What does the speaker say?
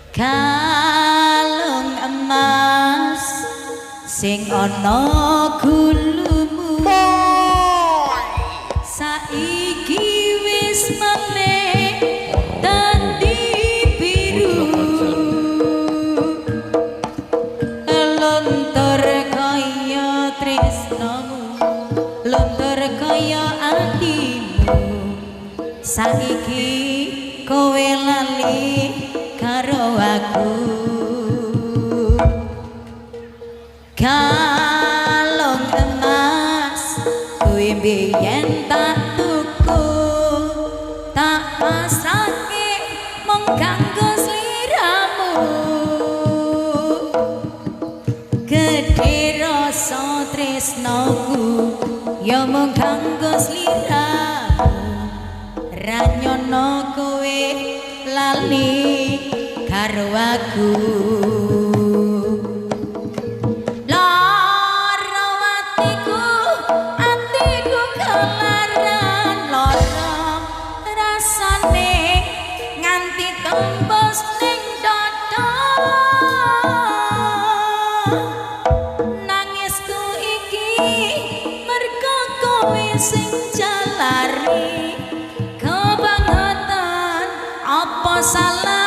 Kalung emas sing ana gulumu saiki wis meneh dadi biru, luntur kaya tresnamu, luntur kaya atimu. Saiki kowe lali karo aku. Kalung emas kuwi biyen tak tuku, tak pasrahke mung kanggo sliramu. Gedhe rasa tresnaku ya mung kanggo sliramu, ra nyono kowe lali karo aku. Lara atiku, atiku kelaran lara rasane nganti tembus ning dada. Nangisku iki mergo kowe sing jalari kebangetan, apa salah?